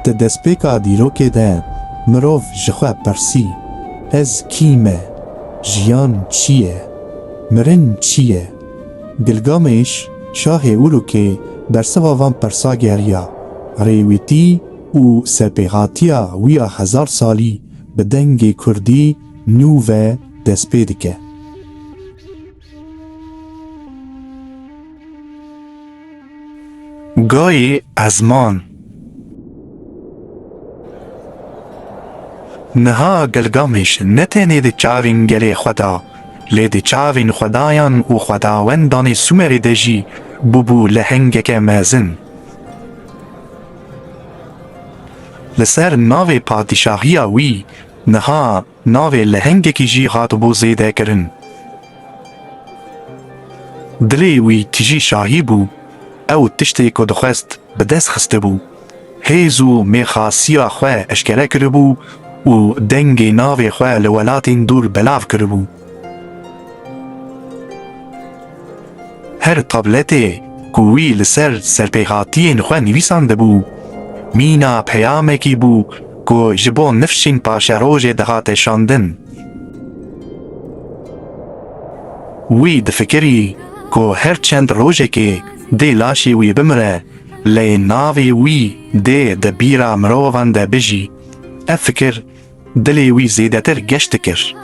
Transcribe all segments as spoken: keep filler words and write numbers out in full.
Di destpêka dîrokê de mirov ji xwe pirsî, Ez kî me? Jiyan çi ye? Mirin çi ye? Gilgamêş, şahê Urukê, bersiva van pirsa geriya. Rêwîtî û serpêhatiya wî ya hezar salî bi dengê kurdî nû ve dest pê dike. Gayê ezman. Niha Gilgamêş ne tenê di çavên gelê xwe de, lê di çavên xwedayan û xwedawendanê Sumerê de jî bûbû lehengeke mezin. Li ser navê padîşahiya wî niha navê lehengekî jî hatibû zêdekirin. Dilê wî tijî şahî bû, ew tiştê ku dixwest bi dest xistibû. Hêz û mêrxasiya xwe eşkere kiribû û dengê navê xwe li welatên dûr belav kiribû. Her tabletê ku wî li ser serpêhatiyên xwe nivîsandibû, mîna peyamekî bû ku ji bo nifşên paşerojê dihate şandin. Wî difikirî ku her çend rojekê dê laşê wî bimire, lê navê wî dê di bîra mirovan de bijî. Ev fikir dilê wî zêdetir geş dikir.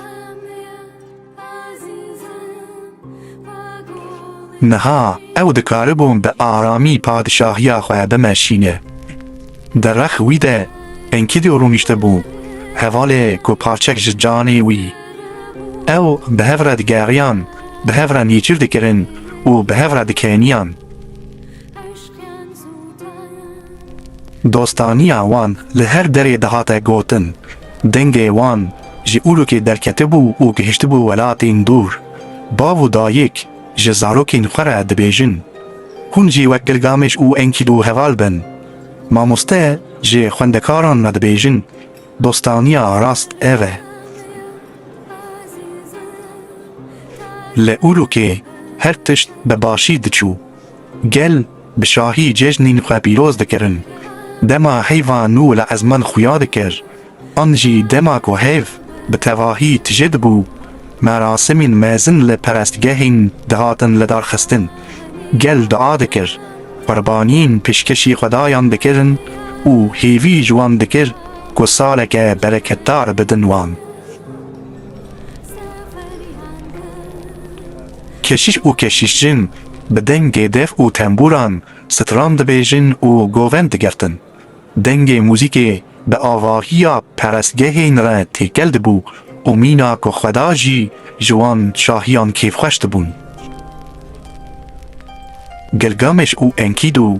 Niha ew dikaribû bi aramî padîşahiya xwe bimeşîne. Di rex wî de Enkîdû rûniştibû, hevalê ku parçek ji canê wî. Ew bi hev re digeriyan, bi hev re nêçîr dikirin û bi hev re dikeniyan. Dostaniya wan li her derê dihate gotin. Dengê wan ji Urukê derketibû û gihiştibû welatên dûr. Bav û dayik ji zarokên xwe re dibêjin, Hûn jî wek Gilgamêş û Enkîdû heval bin. Mamoste ji xwendekaran re dibêjin, Dostaniya rast ev e. Li Urukê her tişt bi başî diçû. Gel bi şahî cejnên xwe pîroz dikirin. Dema heyva nû li ezman xuya dikir, an jî dema ku heyv bi tevahî tije dibû, merasimên mezin li perestgehên dihatin lidarxistin. Gel dua dikir, qurbaniyên pêşkêşî xwedayan dikirin û hêvî ji wan dikir ku saleke bereketdar bidin wan. Keşîş û keşîşcin bi dengê def û tembûran stran dibêjin û govend digirtin. Dengê muzîkê bi avahiya perestgehên re têkel dibû û mîna ku xweda jî ji wan şahiyan kêfxweş dibûn. Gilgamêş û Enkîdû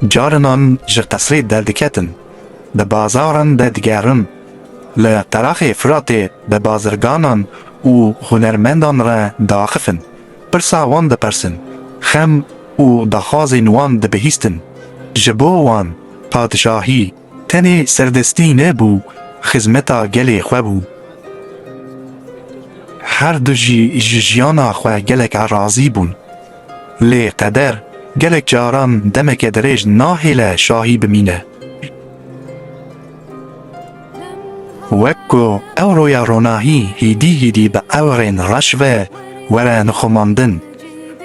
carinan ji qesrê derdiketin, bi bazaran de digerin, li qeraxê Firatê bi bazirganan û hunermendan re diaxifin, pirsa wan dipirsin, xem û daxwazên wan dibihîstin. Ji bo wan, padişahî tenê serdestî nebû, xizmeta gelê xwe bû. Her du jî ji jiyana xwe gelek razî bûn. Lê qeder gelek caran demeke dirêj nahêle şahî bimîne. Wek ku ew roya ronahî hêdî hêdî bi ewrên reş ve were nixumandin,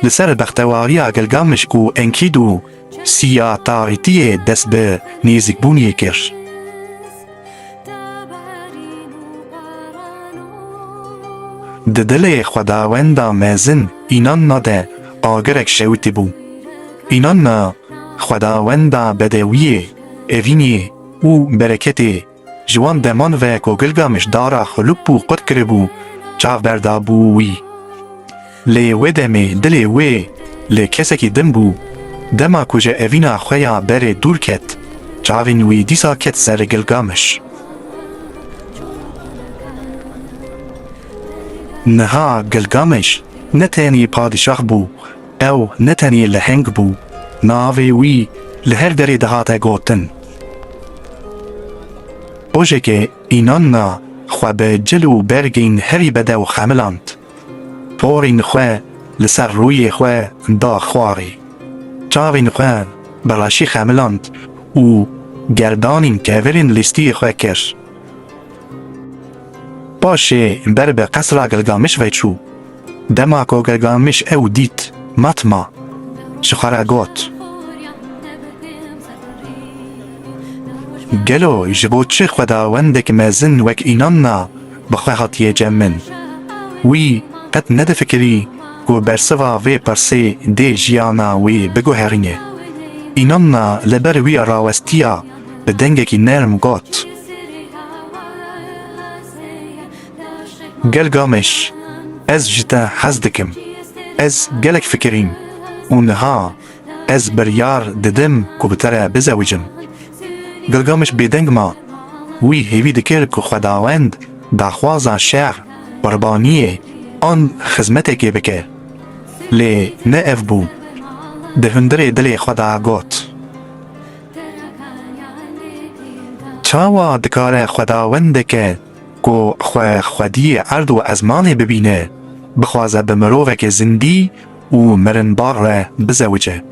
li ser bextewariya Gilgamiş û Enkîdû siya tarîtiyê dest bi nêzîkbûniyê kir. Di dilê xwedawenda mezin Înanna de agirek şewitibû. Înanna xwedawenda bedewiyê, evînê û bereketê ji wan deman ve ku Gilgamiş dara xulip û qut kiribû, çav berdabû wî. Lê wê demê dilê wê li kesekî din bû. Dema ku ji evîna xwe ya berê dûr ket, çavên wî dîsa ket ser Gilgamiş. Niha Gilgamiş ne tenê padîşah bû, ew ne tenê leheng bû, navê wî li her derê dihate gotin. Rojekê Înanna xwe bi cil û bergên herî bedew xemiland. Porên xwe li ser rûyê xwe da xwarê. Çavên xwe bi reşî xemiland û gerdanîn kevirên lîstiyê xwe kir. Paşê ber bi qesra Gilgamiş ve çû. Dema ku Gilgamiş ew dît, matma, ji xwe re got, Gelo ji bo çi xwedawendek mezin wek Înanna bi xwe hatiye cem min? Wî qet nedifikirî ku bersiva vê pirsê dê jiyana wî biguherîne. Înanna li ber wî rawestiya, bi dengekî nerm got, Gilgamiş, ez ji te hez dikim. Ez gelek fikirîm û niha ez biryar didim ku bi te re bizewicim. Gilgamiş bêdeng ma. Wî hêvî dikir ku xwedawend daxwaza şer, qurbaniyê an xizmetekê bike. Lê ne ev bû. Di hundirê dilê xwe de got, Çawa dikare xwedawendeke ku xwe xwediyê erd û ezmanê bibîne, bixwaze bi mirovekê zindî û mirinbar re bizewice?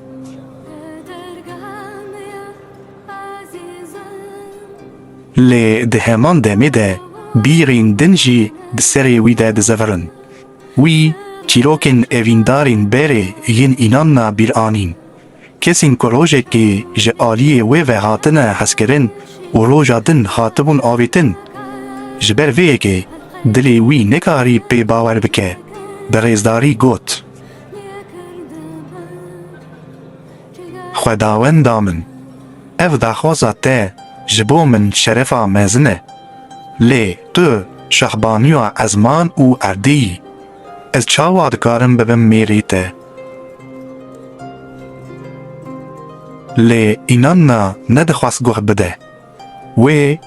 Lê di heman demê de bîrên din jî di serê wî de dizevirin. Wî çîrokên evîndarên berê yên Înanna bîr anîn. Kesên ku rojekê ji aliyê wê ve hatine hezkirin û roja din hatibûn avêtin. Ji ber vê yekê dilê wî nekarî pê bawer bike, bi rêzdarî got, Xwedawenda min, ev daxwaza te ji bo min şerefa mezin e. Lê tu şahbaniya ezman û erdê yî. Ez çawa dikarim bibim mêrê te? Lê Înanna nedixwast guh bide. Wê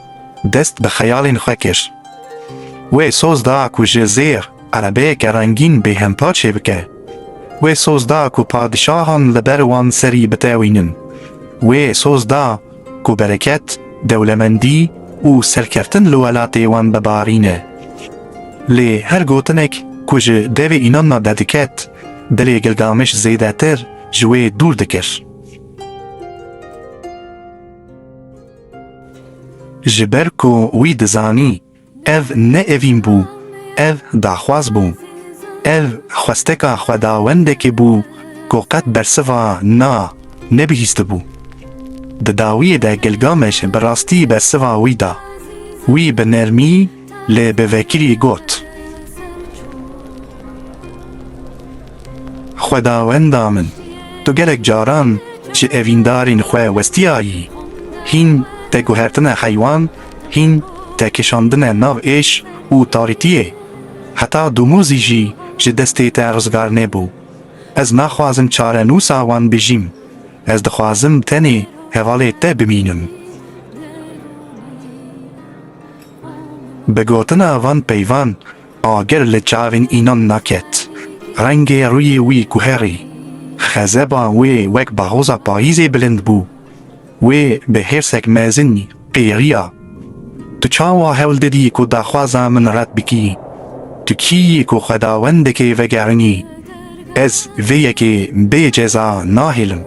dest bi xeyalên xwe kir. Wê soz da ku ji zêr erebeyeke rengîn bêhempa çêbike. Wê soz da ku padişahan li ber wan serî bitewînin. Wê soz da ku bereket, dewlemendî û serkeftin li welatê wan bibarîne. Lê her gotinek ku ji devê Înanna derdiket, dilê Gilgamiş zêdetir ji wê dûr dikir. Ji ber ku wî dizanî, ev ne evîn bû, ev daxwaz bû. Ev xwesteka xwedawendekê bû ku qet bersiva na nebihîstibû. Di dawiyê de Gilgameş bi rastî bersiva wî da. Wî bi nermî lê bi vekirî got, Xwedawenda min, tu gelek caran ji evîndarên xwe westiyayî. Hîn te guhertine heywan, hîn te kişandine nav êş û tarîtiyê. Heta domozî jî ji destê te rizgar nebû. Ez naxwazim çarenûsa wan bijîm. Ez dixwazim tenê hevalê te bimînim. Bi gotina van peyvan, agir li çavên Înanna ket. Rengê rûyê wî guherî. Xezeba wê wek bahoza payîzê bilind bû. Wê bi hêrsek mezin qêriya, Tu çawa hewl didî ku daxwaza min red bikî? Tu kî yî ku xwedawendekê vegerînî? Ez vê yekê bê ceza nahêlim.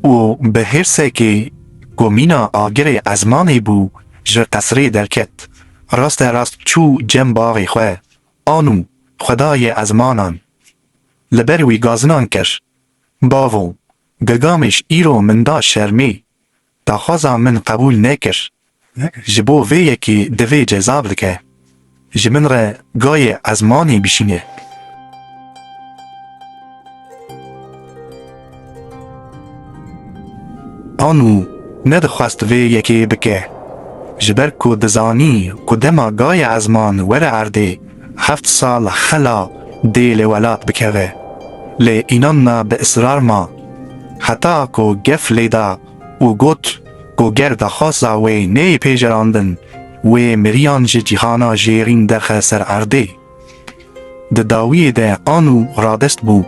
Û bi hêrsekê ku mîna agirê ezmanê bû, ji qesrê derket, raste rast çû cem bavê xwe, Anu, xwedayê ezmanan. Li ber wî gazinan kir. Bavo, Gilgameş îro min da şermê, daxwaza min qebûl nekir. Ji bo vê yekê divê ceza bidike. Ji min re gayê ezmanê bişîne. Anu nedixwest vê yekê bike. Ji ber ku dizanî ku dema gayê ezman were erdê, heft sal xela dê li welat bikeve. Lê Înanna bi israr ma. Heta ku gef lê da û got ku ger daxwaza wê neyê pêjerandin, wê miriyan ji cîhana jêrîn derxe ser erdê. Di dawiyê de Anu radest bû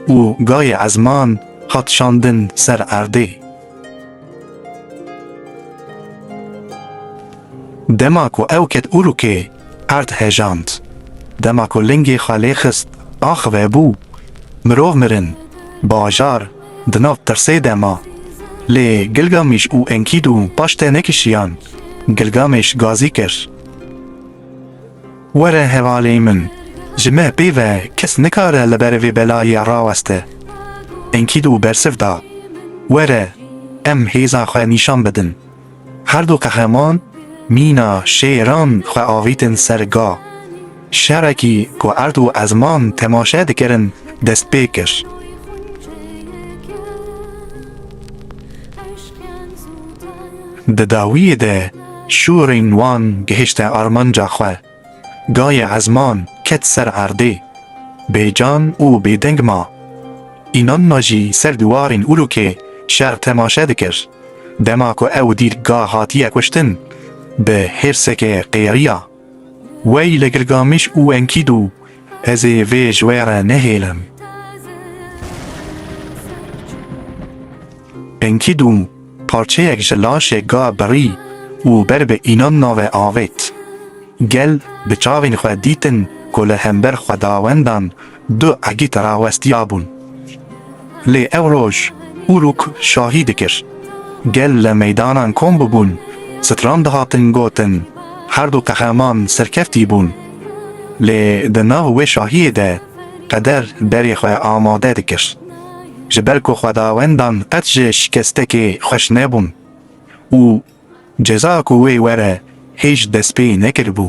û gayê ezman hat şandin ser erdê. Dema ku ew ket Urukê, erd hejand. Dema ku lingê xwe lê xist, ax vebû. Mirov mirin. Bajar di nav tirsê de ma. Lê Gilgamîş û Enkîdû paş te nekişiyan. Gilgamîş gazî kir. Were hevalê min, ji me pê ve kes nikare li ber vê belayê raweste. Enkîdû bersiv da. Were, em hêza xwe nîşan bidin. Her du qehreman mîna şêran xwe avîtin ser ga. Şerekî ku erd û ezman temaşe dikirin dest pê kir. Di dawiyê de şûrên wan gihişte armanca xwe. Gayê ezman ket ser erdê. Bêcan û bêdeng ma. Înanna jî ser diwarên Urukê şer temaşe dikir. Dema ku ew dîr ga hatiye kuştin, bi hêrseke qêriya. Wey li Gilgamîş û Enkîdû, ez ê vê ji we re nehêlim. Enkîdû parçeyek ji laşê ga birî û ber bi Înanna ve avêt. Gel bi çavên xwe dîtin ku li hember xwedawendan du egît rawestiyabûn. Lê ew roj Uruk şahî dikir. Gel li meydanan kom bibûn, stran dihatin gotin, her du qehreman serkeftî bûn. Lê di nav wê şahiyê de qeder berê xwe amade dikir. Ji ber ku xwedawendan qet ji şikestekê xweş nebûn û ceza ku wê were hêj dest pê nekiribû.